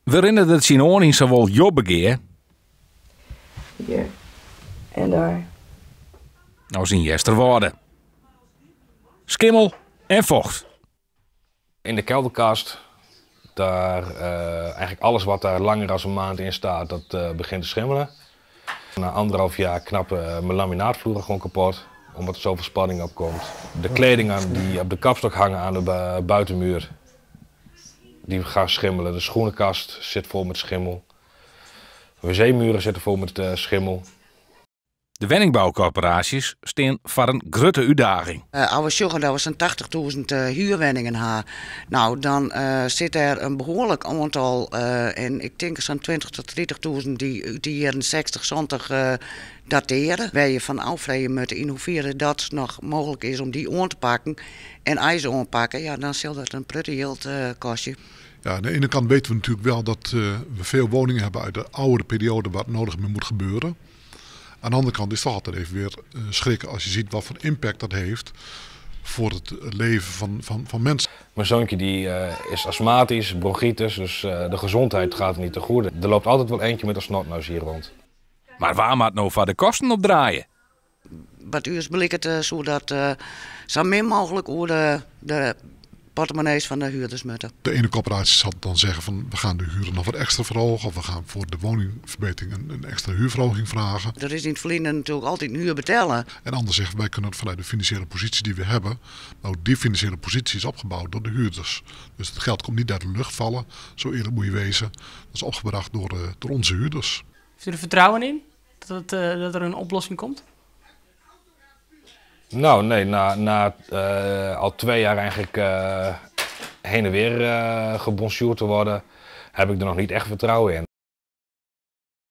We rinne der tsjinoan yn sawol Jobbegea Hier en daar. as yn Easterwâlde. Skimmel en focht. In de kelderkast, daar eigenlijk alles wat daar langer dan een maand in staat, dat begint te schimmelen. Na anderhalf jaar knappen mijn laminaatvloeren gewoon kapot, omdat er zoveel spanning op komt. De kleding die op de kapstok hangen aan de buitenmuur, die gaan schimmelen. De schoenenkast zit vol met schimmel. De wc-muren zitten vol met schimmel. De wenningboukorporaasjes stean foar in grutte útdaging. As we sjogge dat we sa'n 80.000 huurwenningen ha, nou, dan sit der in behoarlik oantal, en ik tink sa'n 20 tot 30.000 dy't út de jierren 60, 70 datearje. Wêr't je fan ôffreegje moatte yn hoefierre dat noch mooglik is om dy oan te pakken. En as je se oanpakke, ja, dan sil dat in protte jild kostje. Ja, aan de ene kant weten we natuurlijk wel dat we veel woningen hebben uit de oude periode waar het nodig mee moet gebeuren. Aan de andere kant is het toch altijd even weer schrikken als je ziet wat voor impact dat heeft voor het leven van mensen. Mijn zoontje die is astmatisch, bronchitis, dus de gezondheid gaat niet te goede. Er loopt altijd wel eentje met een snotneus hier rond. Mar wa moat no foar de kosten opdraaie? Wat ús beliket soe dat sa min mooglik oer de portemonnees fan de huurders moatte. De ene corporatie zal dan zeggen van we gaan de huren nog wat extra verhogen of we gaan voor de woningverbetering een extra huurverhoging vragen. Er is yn it ferline natuerlik altyd in huur betelle. En anderen zeggen wij kunnen het vanuit de financiële positie die we hebben. Nou, die financiële positie is opgebouwd door de huurders. Dus het geld komt niet uit de lucht vallen, zo eerlijk moet je wezen. Dat is opgebracht door onze huurders. Heeft u er vertrouwen in dat er in oplossing komt? Nou, nee, na al 2 jaar eigenlijk heen en weer gebonjourd te worden, heb ik er nog niet echt vertrouwen in.